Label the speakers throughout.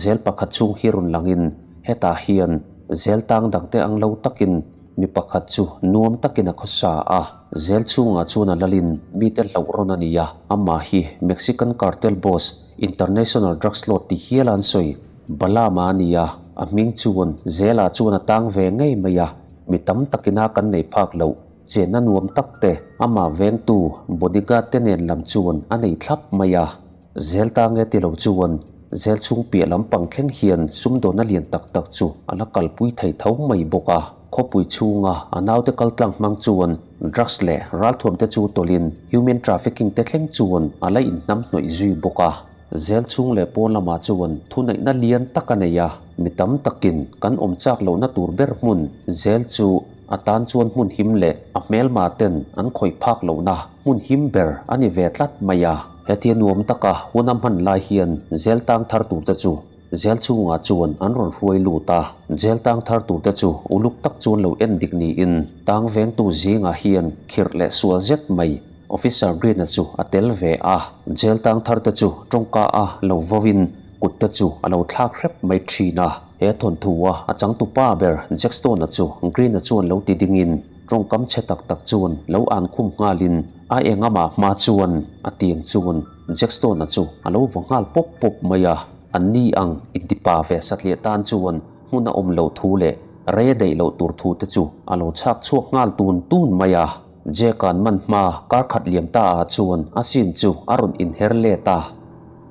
Speaker 1: Zel pakhat chhung hi rawn langin hetah hian zel tang dangte ang lo takin mi pakhat chu nuam takin a khawsa a. Zel chhungah chuan a lalin mite hlauh rawn a ni a, amah hi Mexican cartel boss, international drugs lord ti hial a an sawi. Balama a ni a, a hming chuan zelah chuan a tang ve ngei mai a, mi tam takina kan nei phak loh. Chenna nuam tak te, amah vengtu bodyguard te nen lam chuan a nei thlap mai a. Zel ta nge ti lo chuan zel chhung piah lampang thleng hian sumdawnna lian tak tak chu a la kalpui thei tho mai bawk a. Khawpui chhunga a naute kaltlang hmang chuan drugs leh ralthuam te chu tawlhin human trafficking te thleng chuan a la inhnamhnawih zui bawk a. Zel chhung leh pawn lamah chuan thuneihna lian tak a nei a, mi tam takin kan awm chak lohna tur ber hmun zel chu a tan chuan hmun him leh a hmelma ten an khawih phak lohna hmun him ber a ni ve tlat mai a. Hetia nuam taka hun a hman lai hian zel tang thar tur te chu zel chhungah chuan an rawn hruai lut a, zel tang thar tur te chu uluk tak chuan lo en dik niin tang vengtu zingah hian khirh leh sual zet mai Officer Green-a chu a tel ve a, jail tang thar te chu tawngka a lo vawin kut te chu a lo thlak hrep mai thin a. He thawnthu a a changtupa ber Jack Stone-a chu Green-a chuan lo ti dingin tawngkam chhe tak tak chuan lo an khum nghalin a engamah hma chuan a tiang chuan Jack Stone-a chu a lo vaw nghal pawp pawp mai a. Anni ang intipa ve satliah tan chuan hmun a awm loh thu leh rei a daih loh tur thu te chu a lo chhak chhuak nghal tun tun mai a. Jack-a'n man hma kar khat liam ta ah chuan a chin chu a rawn inher let a.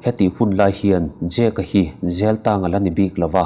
Speaker 1: Heti hun lai hian Jack-a hi jail tang a la ni bik lo va,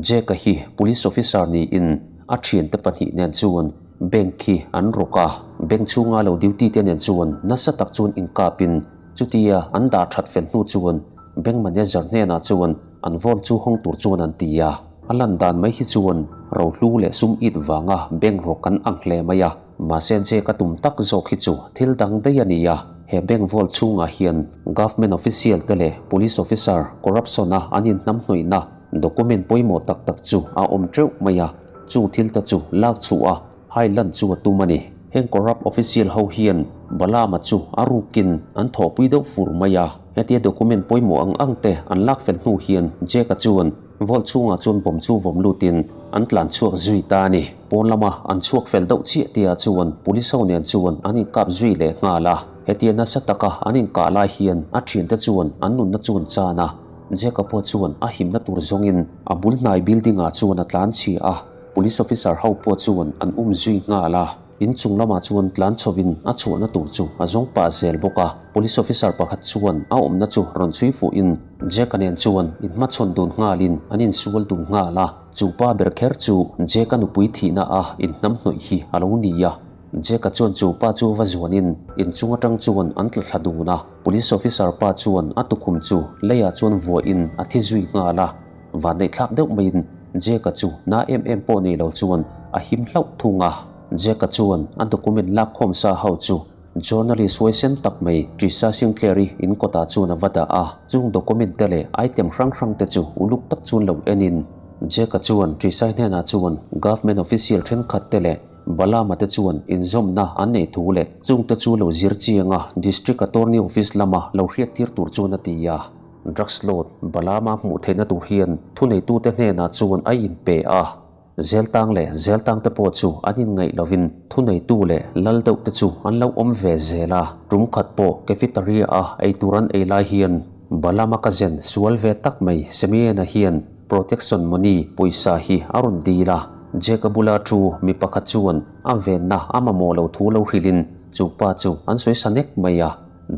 Speaker 1: Jack-a hi police officer niin a thiante pahnih nen chuan bank hi an rawk a, bank chhunga lo duty te nen chuan nasa tak chuan inkapin chutia an dah that fel hnu chuan bank manager hnenah chuan an vault chu hawng tur chuan an ti a. A lan dan mai hi chuan rohlu leh sum it vanga bank rawk an ang hle mai a. Mahse Jack a tum tak zawk hi chu thil dang daih a ni a, he bank vault chhungah hian government official te leh police officer corruption a an inhnamhnawihna document pawimawh tak tak chu a awm teuh mai a, chung thil te chu lak chhuah a hai lan chu a tum a ni. Heng corrupt official ho hian Balama chu a rukin an thawhpui deuh fur mai a, hetia document pawimawh ang ang te an lak fel hnu hian Jack a chuan Vault chhungah chuan bawm chu vawm lutin an tlan chhuak zui ta a ni. Pawn lama an chhuak fel deuh chiah tihah chuan police ho nen chuan an inkap zui leh nghal a. Hetia nasa taka an inkah lai hian a thiante chuan an nunna chu an chan a. Jack-a pawh chuan a himna tur zawngin a bul hnai building-ah chuan a tlan chhia a, police officer ho pawh chuan an um zui nghal a. In chung lamah chuan tlan chhovin a chhuahna tur chu a zawng pah zel bawk a. Police officer pakhat chuan a awmna chu rawn chhui fuhin Jack-a nen chuan inhmachhawn dun nghalin an insual dun nghal a. Chu pa ber kher chu Jack-a nupui thihna a inhnamhnawih hi a lo ni a. Jack-a chuan chu pa chu va zuanin in chung atang chuan an tla thla dun a. Police officer pa chuan a tukhum chu leiah chuan vuahin a thi zui nghal a. Vanneihthlak deuh maiin Jack-a chu na em em pawh nei lo chuan a him hlauh thung a. Jack-a chuan a document lakkhawm sa ho chu journalist huaisen tak mai Trisha Sinclair-i in kawtah chuan a va dah a. Chung document te leh item hrang hrang te chu uluk tak chuan lo enin Jack-a chuan Trisha-i hnenah chuan government official thenkhat te leh Balama te chuan inzawmna an nei thu leh chung te chu lo zir chiang a District Attorney Office lama lo hriattir tur chuan a ti a. Drugs lord Balama hmuh theihna tur hian thuneitute hnenah chuan a inpe a, Zeltang leh Zeltang te pawh chu an inngaih lovin thuneitu leh lal deuh te chu an lo awm ve zel a. Tum khat pawh cafeteria a ei tur an ei lai hian Balama ka zen sual ve tak mai Semiena hian protection money pawisa hi a rawn dil a, Jack-a bula thu mi pakhat chuan a venna a mamawh lo thu lo hrilhin chu pa chu an sawi sa nek mai a.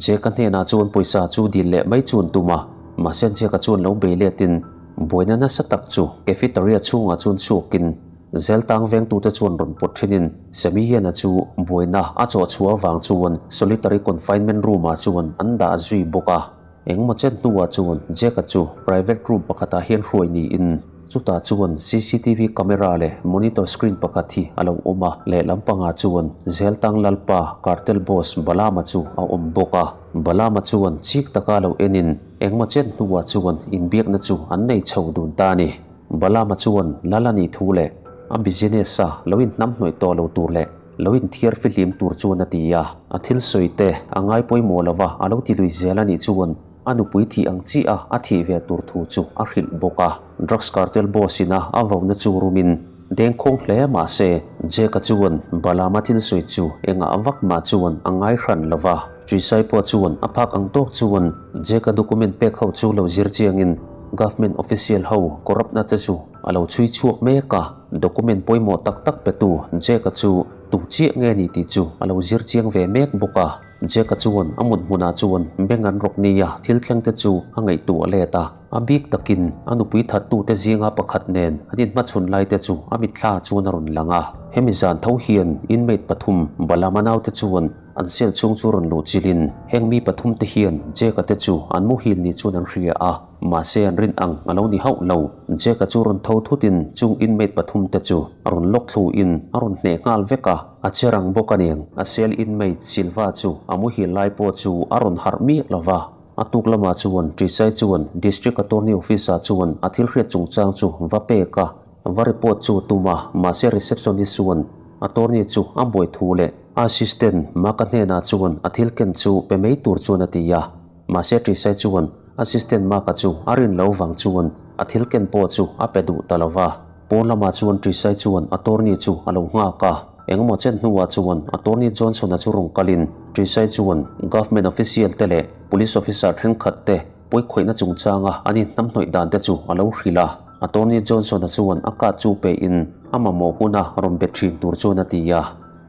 Speaker 1: Jack-a hnenah chuan pawisa chu dil leh mai chu an tum a, mahse Jack-a chuan lo bei letin buaina nasa tak chu cafeteria chhungah chuan chhuakin Zeltang vengtute chuan rawn pawt thinin Samihiana chu buaina a chawh chhuah avang chuan solitary confinement room-ah chuan an dah zui bawk a. Engmaw chen hnuah chuan Jack-a chu private room pakhatah hian hruai niin Chutah chuan cctv camera leh monitor screen pakhat hi a lo awm a, lehlam pangah chuan Zeltang Lalpa cartel boss Balama chu a awm bawk a. Balama chuan chik taka lo enin engmaw chen hnuah chuan inbiakna chu an nei chho dun ta a ni. Balama chuan lal a nih thu leh a business a lo inhnamhnawih tawh lo tur leh lo inthiar fihlim tur chuan a ti a, a thil sawi te a ngai pawimawh lova a lo ti lui zel a nih chuan. a nupui thih ang chiah a a thih ve tur thu chu a hrilh bawk a. Drugs cartel boss ina a vona chu rumin dengkhawng hle mah se, Jake-a chuan Balaam-a thil sawi chu engah vak mah chuan a ngai hran lo va. Trisai pawh chuan a phak ang tawk chuan Jake-a document pek ho chu lo zir chiangin government official ho corrupt-na te chu a lo chhui chhuak mek a. Document pawimawh tak tak petu Jake-a chu tu chiah nge ni tih chu a lo zir chiang ve mek bawk a. Jake-a chuan a mut hmunah chuan beng an rawk nia thil thleng te chu a ngaihtuah let a. A bik takin a nupui thattute zinga pakhat nen an inhmachhawn laite chu a mitthla chuan a rawn lang a. Hemi zan tho hian inmate pathum Balama naute chuan an cell chhung chu rawn luh chilhin heng mi pathumte hian Jake-a te chu an muhil ni chuan an hria a, mahse an rin ang a lo ni hauh lo. Jake-a chu rawn tho thutin chung inmate pathumte chu a rawn lawk thluin a rawn hneh nghal vek a, a che rang bawk a niang. A cell inmate Silva chu a muhil lai pawh chu a rawn harh miah lo va. A tuk lamah chuan Trisai chuan District Attorney Office-ah chuan a thil hriat chungchang chu va pek a, va report chu a tum a, mahse receptionist chuan attorney chu a buai thu leh a assistant Maka hnenah chuan a thil ken chu pe mai tur chuan a ti a, mahse Trisai chuan assistant Maka chu a rin lo vang chuan a thil ken pawh chu a pe duh ta lo va. Pawn lamah chuan Trisai chuan attorney chu a lo nghak a, engemaw chen hnuah chuan attorney Johnson-a chu rawn kalin Trisai chuan government official te leh Police officer thenkhat te pawikhawihna chungchanga an inhnamhnawih dan te chu a lo hrilh a. Attorney Johnson-a chuan a card chu pein a mamawh huna rawn bet thin tur chuan a ti a.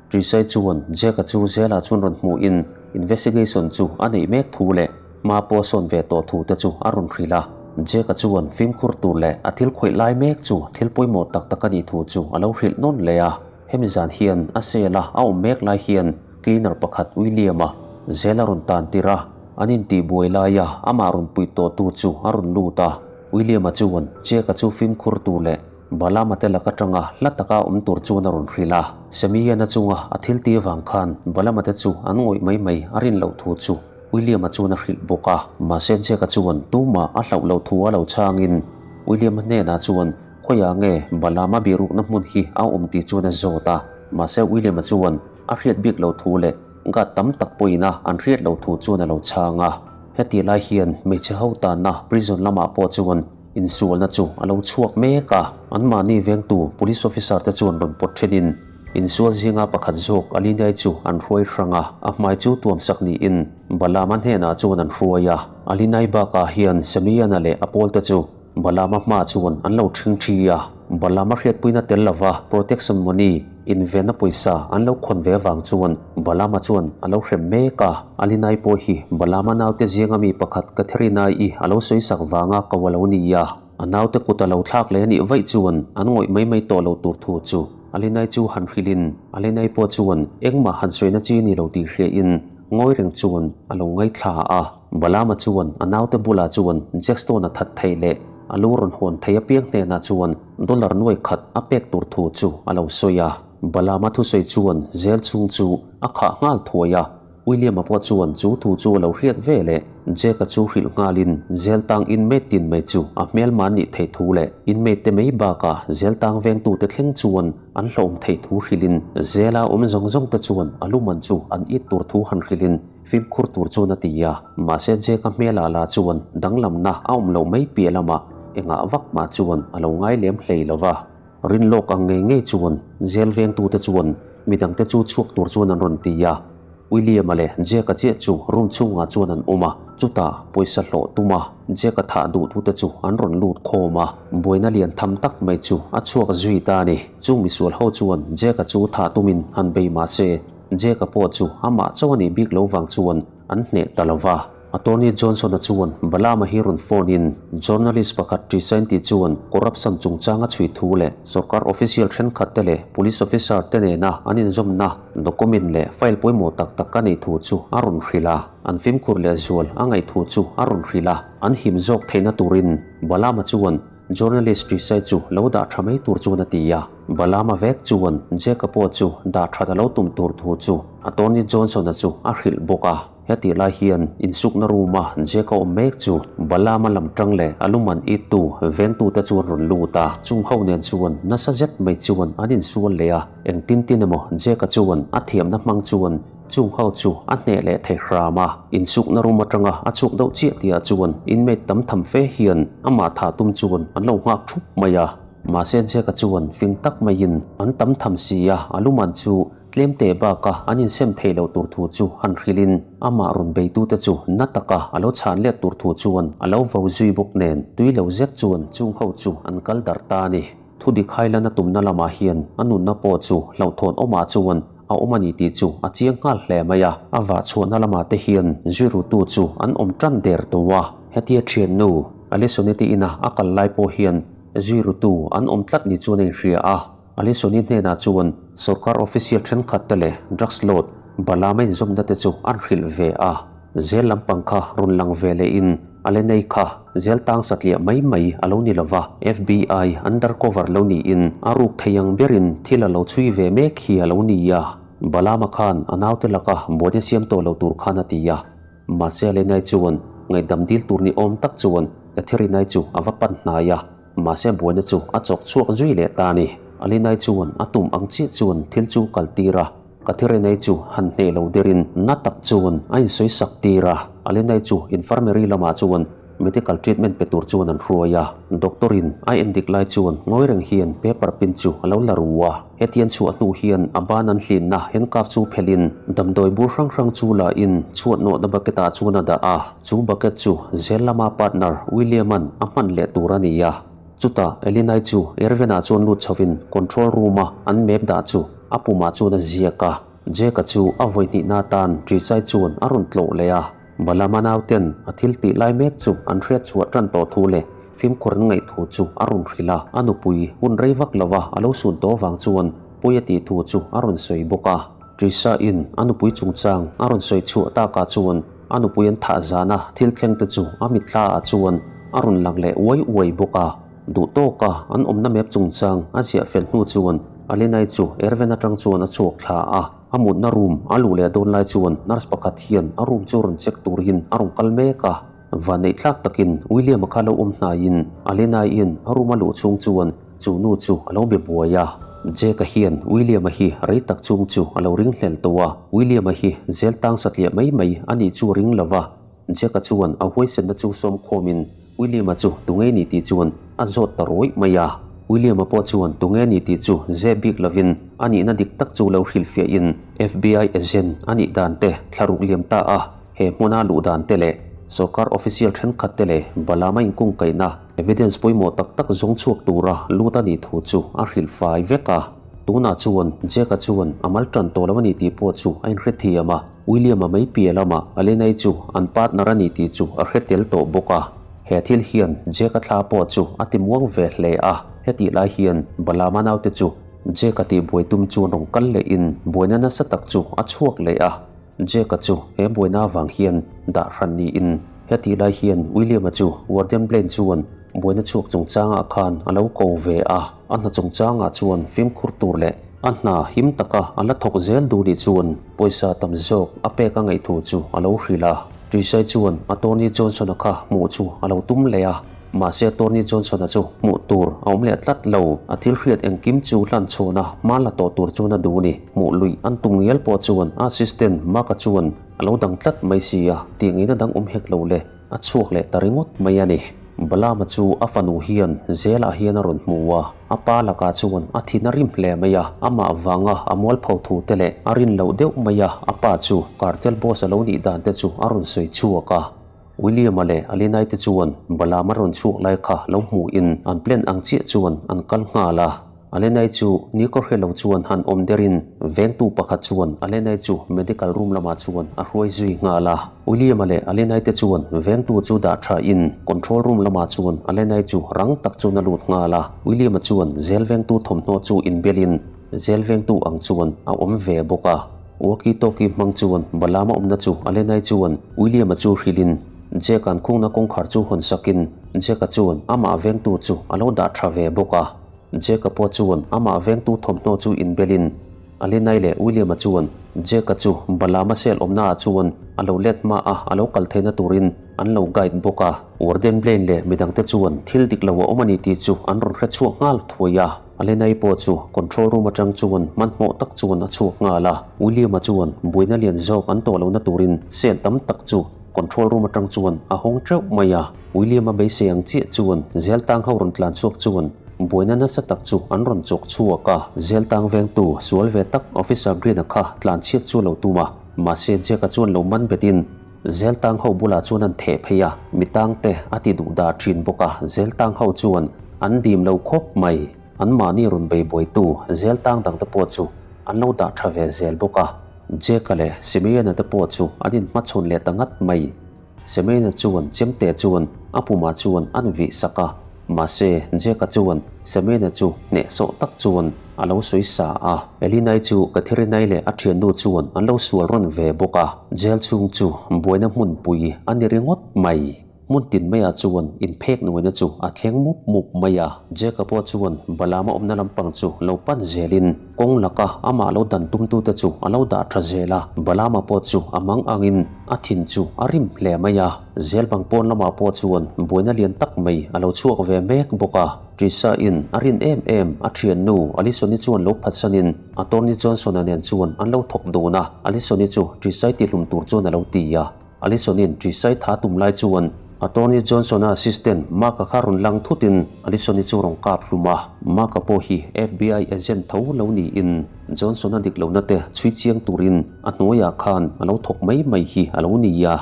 Speaker 1: Trisai chuan Jack-a chu zelah chuan rawn hmuhin investigation chu a neih mek thu leh hma pawh a sawn ve tawh thu te chu a rawn hrilh a. Jack-a chuan fimkhur tur leh a thil khawih lai mek chu thil pawimawh tak tak a nih thu chu a lo hrilh nawn leh a. Hemi zan hian a cell-a a awm mek lai hian Cleaner pakhat William-a zel a rawn tan tir a, an intihbuai laia amah rawn puih tawhtu chu a rawn lut a. William-a chuan Jack-a chu fimkhur tur leh Balama te lak atanga hla taka awm tur chuan a rawn hrilh a. Semian-a chunga a thil ti avang khan Balama te chu an ngawih mai mai a rin loh thu chu William-a chuan a hrilh bawk a. Mahse Jack-a chuan tumah a hlauh loh thu a lo chhangin William-a hnenah chuan Khawiah nge Balama bihrukna hmun hi a awm tih chuan a zawt a. Mahse William-a chuan a hriat bik lo thu leh guard tam tak pawhin a an hriat lo thu chuan a lo chhang a. Hetih lai hian hmeichhe ho tanna prison lamah pawh chuan insualna chu a lo chhuak mek a. Anmahni vengtu police officer te chuan rawn pawt thenin insual zinga pakhat zawk Alinai chu an hruai hrang a, a hmai chu tuamsak niin Balama hnenah chuan an hruai a. Alinai bakah hian Semiana leh a pawlte chu Balama hma chuan an lo ṭhing ṭhi a, Balama hriatpuina tel lova protection money invenna pawisa an lo khawn ve avang chuan Balama chuan a lo hrem mek a. Alinai pawh hi Balama naute zinga mi pakhat Katharina-i a lo sawisak vanga ko a lo ni a, a naute kut a lo thlak leh a nih vaih chuan an ngawih mai mai tawh lo tur thu chu Alinai chu han hrilhin Alinai pawh chuan engmah han sawina chi ni lo tih hriain ngawi reng chuan a lo ngaithla a. Balama chuan a naute bulah chuan Jack Stone-a that theih leh a lu rawn hawn thei apiang hnenah chuan dollar nuai khat a pek tur thu chu a lo sawi a. Balama thusawi chuan zel chhung chu a khah nghal thuai a. William-a pawh chuan chu thu chu a lo hriat ve leh Jack-a chu hrilh nghalin zel tang inmate tin mai chu a hmelma nih theih thu leh inmate te mai bakah zel tang vengtute thleng chuan an hlawm theih thu hrilhin zela awm zawng zawng te chuan a luman chu an it tur thu han hrilhin Fimkhur tur chuan a ti a, mahse Jack-a hmelah lah chuan danglamna a awm loh mai piah lamah engah vak mah chuan a lo ngai lem hlei lo va. Rin lawk ang ngei ngei chuan jail vengtute chuan midangte chu chhuak tur chuan an rawn ti a, William-a leh Jack-a chiah chu room chhungah chuan an awm a, chutah pawisa hlawh tuma Jack-a thah duhtute chu an rawn lut khawm a, buaina lian tham tak mai chu a chhuak zui ta a ni. Chung misual ho chuan Jack-a chu thah tumin han bei mahse, Jack-a pawh chu amah chauh a nih bik lo vang chuan an hneh ta lo va. Attorney Johnson-a chuan Balama hi rawn phone in journalist pakhat Trisainti chuan corruption chungchang a chhui thu leh sorkar official thenkhat te leh police officer te nena an inzawmna document leh file pawimawh tak tak a neih thu chu a rawn hrilh a. An fimkhur leh zual a ngaih thu chu a rawn hrilh a. An him zawk theihna turin Balama chuan Journalist Trisai chu lo dah tha mai tur chuan a ti a. Balama vek chuan Jack-a pawh chu dah that a lo tum tur thu chu Attorney Johnson-a chu a hrilh bawk a. Hetih lai hian insukna room-a Jack-a awm mek chu Balama lam tang leh a luman ittu vengtute chuan rawn lut a. Chung ho nen chuan nasa zet mai chuan an insual leh a, engtin tin emaw Jack-a chuan a thiamna hmang chuan. Chung ho chu a hneh leh thei hram a, insukna room atanga a chhuk deuh chiah tihah chuan inmate tam tham fe hian amah thah tum chuan an lo nghak thup mai a. Mahse Jack-a chuan fing tak maiin an tam tham si a, a luman chu tlem teh baka an insem theih loh tur thu chu han hrilhin amah rawn beitute chu na taka a lo chhan let tur thu chuan a lo vo zui bawk nen tui lo zet chuan chung ho chu an kal darh ta a ni. Thu dik hailana tumna lamah hian a nunna pawh chu hlauhthawn awmah chuan a awm a ni tih chu a chiang nghal hle mai a. A vah chhuahna lamah te hian zui-rutu chu an awm tan der tawh a. Hetia thiannu Alisoneti ina a kal lai pawh hian zui-rutu an awm tlat ni chuan a inhria a. Alisoni hnenah chuan sorkar official thenkhat te leh drugs lord Balama inzawmna te chu an hrilh ve a. Zel lampang kha rawn lang ve lehin Alenei kha zel tang satliah mai mai a lo ni lova, FBI undercover lo niin a ruk thei ang berin thil a lo chhui ve mek hi a lo ni a. Balama khan a naute laka buaina siam tawh lo tur khan a ti a. Mahse Alenei chuan ngaihdam dil tur ni awm tak chuan Katherinai chu a va pan hnai a, mahse buaina chu a chawk chhuak zui leh ta a ni. Alenei chuan a tum ang chiah chuan thil chu kal tir a. Kathirenai chu han hneh lo derin na tak chuan a insawi sak tir a, Alenai chu infirmary lamah chuan medical treatment pe tur chuan an hruai a, doctor in a endik lai chuan ngawi reng hian paper pin chu a lo la ru a, hetian chhuah hnu hian a ban an hlinna handcuff chu phelhin damdawi bur hrang hrang chu la in chhuat nawhna bucket ah chuan a dah a, chu bucket chu zel lama partner William-a'n a hman leh tur a ni a. Chutah Elinai chu Ervena chuan lut chhovin control room-a an map dah chu a pumah chuan a ziak a. Jack-a chu a vawi hnihna atan Trisai chuan a rawn tlawh leh a. Balama nauten a thil tih lai mek chu an hriat chhuah tan tawh thu leh fimkhur an ngaih thu chu a rawn hrilh a. A nupui hun rei vak lova a lo sun tawh vang chuan pawi a tih thu chu a rawn sawi bawk a. Trisaiin a nupui chungchang a rawn sawi chhuah takah chuan A nupui an thah zana thil thleng te chu a mitthla ah chuan a rawn lang leh uai uai bawk a. Duh tawka an awmna map chungchang a ziah fel hnu chuan Alenai chu Erven atang chuan a chhuak thla a. A mutna room a luh leh dawn lai chuan nurse pakhat hian a room chu rawn check turin a rawn kal mek a. Vanneih thlak takin William-a kha lo awm hnaiin Alenai-in a room a luh chhung chuan Chu nu chu a lo be buai a, Jack-a hian William-a hi rei tak chung chu a lo ringhlel tawh a, William-a hi zel tang satliah mai mai a nih chu ring lo va, Jack-a chuan a huaisenna chu sawm khawmin William-a chu tunge ni tih chuan a zawt ta rawih mai a. William-a pawh chuan tunge ni tih chu zeh bik lovin a nihna dik tak chu lo hrilhfiahin FBI agent a nih dan te thlaruk liam ta a, he hmuna luh dan te leh sorkar official thenkhat te leh Balama inkungkaihna Evidence pawimawh tak tak zawng chhuak tura lut a nih thu chu a hrilh fai vek a. Tunah chuan Jack-a chuan a mal tan tawh lo a ni tih pawh chu a inhre thiam a, William-a mai piah lamah Alena-i chu an partner a ni tih chu a hre tel tawh bawk a. He thil hian Jack-a thla pawh chu a ti muang ve hle a, hetih lai hian Balama naute chu Jack-a tihbuai tum chuan rawn kal lehin buaina nasa tak chu a chhuak leh a. Jack-a chu he buaina avang hian dah hran niin hetih lai hian William-a chu Warden Blaine chuan buaina chhuak chungchangah khan a lo ko ve a, a hna chungchangah chuan fimkhur tur leh a hna him taka a la thawk zel duh nih chuan pawisa tam zawk a pek a ngaih thu chu a lo hrilh a. Trisai chuan Attorney Johnson-a kha hmuh chu a lo tum leh a. Mahse Tony Johnson-a chu hmuh tur a awm leh tlat lo. A thil hriat engkim chu hlan chhawn a, hma la tawh tur chuan a duh a ni. Hmuh luih an tum ngial pawh chuan a assistant Mark-a chuan a lo dang tlat mai si a, tih ngeina dang awm hek lo le, a chhuak leh ta ringawt mai a ni. Balama chu a fanu hian zelah hian a rawn hmu a, a pa lakah chuan a thin a rim hle mai a, amah vanga a mualpho thu te leh a rin loh deuh mai a, a pa chu cartel boss a lo nih dan te chu a rawn sawi chhuak a. William-a leh Alinai te chuan Balaam a rawn chhuak lai kha lo hmuhin an plan ang chiah chuan an kal nghal a. Alinai chu nikawr hre lo chuan han awm derin vengtu pakhat chuan Alinai chu medical room lamah chuan a hruai zui nghal a. William-a leh Alinai te chuan vengtu chu dah thain control room lamah chuan Alinai chu rang tak chuan a lut nghal a. William-a chuan zel vengtu thawmhnaw chu inbelin zel vengtu ang chuan a awm ve bawk a. Walkie talkie hmang chuan Balama awmna chu Alenai chuan William-a chu hrilhin Jack-a'n khungna kawngkhar chu hawn sakin Jack-a chuan amah vengtu chu a lo dah tha ve bawk a. Jack-a pawh chuan amah vengtu thawmhnaw chu inbelin Alenai leh William-a chuan Jack-a chu Balama cell awmnaah chuan a lo let hma a, a lo kal theihna turin an lo guide bawk a. Warden Blaine leh midangte chuan thil dik lo a awm a ni tih chu an rawn hre chhuak nghal thuai a. Alena-i pawh chu control room atang chuan hmanhmawh tak chuan a chhuak nghal a. William-a chuan buaina lian zawk an tawh lohna turin cell tam tak chu control room atang chuan a hawng teuh mai a. William-a beisei ang chiah chuan zel tang ho rawn tlan chhuak chuan buaina nasa tak chu an rawn chawk chhuak a. Zel tang vengtu sual ve tak Officer Green-a kha tlan chhiat chu a lo tum a, mahse Jack-a chuan lo man betin Zel tang ho bulah chuan an theh phei a, mi tang te a ti duh dah thin bawk a, zel tang ho chuan an dim lo khawp mai. An mahni rawn bei buaitu zel tang dang te pawh chu an lo dah tha ve zel bawk a. Jake-a leh Simeon-a te pawh chu an inhmachhawn leh ta ngat mai. Simeon-a chuan chemte chuan a pumah chuan an vih sak a, Mahse, Jack-a chuan Semena chu hnehsawh tak chuan a lo sawi sa a. Elinai chu Kathirinai leh a thiannu chuan an lo sual rawn ve bawk a. Jail chhung chu buaina hmunpui a ni ringawt mai. Hmun tin maiah chuan inphek nuaina chu a thleng mup mup mai a. Jack-a pawh chuan Balama awmna lampang chu lo pan zelin kawng laka amah lo dan tumtute chu a lo dah tha zel a. Balama pawh chu a mang angin a thin chu a rim hle mai a. Zel bang pawn lamah pawh chuan buaina lian tak mai a lo chhuak ve mek bawk a. Trisha in a rin em em a thiannu Alison-i chuan lo phatsanin Attorney Johnson-a nen chuan an lo thawk dun a. Alison-i chu Trisha-i tihlum tur chuan a lo ti a. Alison-in Trisha-i tha tum lai chuan Attorney Johnson-a assistant Mark-a kha rawn lang thutin Alison-i chu rawn kap hlum a. Mark-a pawh hi FBI agent tho lo niin Johnson-a dik lohna te chhui chiang turin a hnuaiah khan a lo thawk mai mai hi a lo ni a.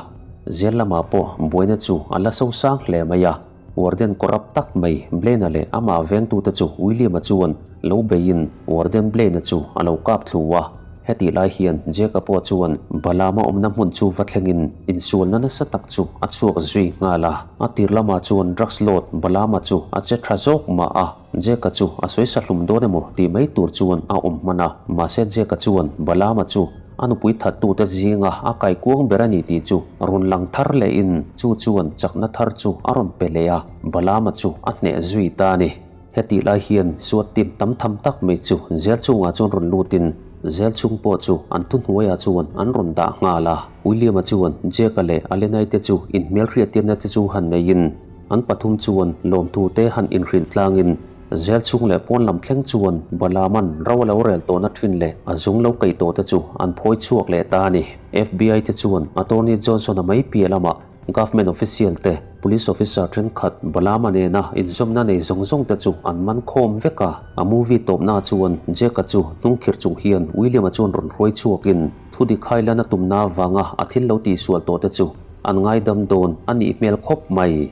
Speaker 1: Zel lamah pawh buaina chu a la so sang hle mai a, Warden corrupt tak mai Blaine-a leh amah vengtute chu William-a chuan lo beiin Warden Blaine-a chu a lo kap thlu a. Hetih lai hian Jack-a pawh chuan Balaam-a awmna hmun chu va thlengin insualna nasa tak chu a chhuak zui nghal a. A tir lamah chuan drugs lord Balaam-a chu a che tha zawk mah a, Jack-a chu a sawi sa hlum dawn emaw tih mai tur chuan a awm hman a, mahse Jack-a chuan Balaam-a chu A nupui thattute zinga a kaikuang ber a ni tih chu rawn lang thar lehin chu chuan chakna thar chu a rawn pe leh a, Balaama chu a hneh zui ta a ni. Hetih lai hian suat tim tam tham tak mai chu zel chungah chuan rawn lutin zel chhung pawh chu an thuhnuaiah chuan an rawn dah nghal a. William-a chuan Jack-a leh Alenai te chu inhmelhriattirna te chu han neiin an pathum chuan lawmthu te han inhrilh tlangin Zel chhung leh pawn lam thleng chuan Balaman ro a lo rel tawhna thin leh a zung lo kaih tawh te chu an phawi chhuak leh ta a ni. FBI te chuan Attorney Johnson-a mai piah lamah Government official te, Police officer thenkhat Balama nena inzawmna nei zawng zawng te chu an man khawm vek a. A movie tawpna chuan Jack-a chu hnungkhirh chung hian William-a chuan rawn hruai chhuakin thudik hailana tumna avanga a thil lo tihsual tawh te chu an ngaidam dawn a nih hmel khawp mai.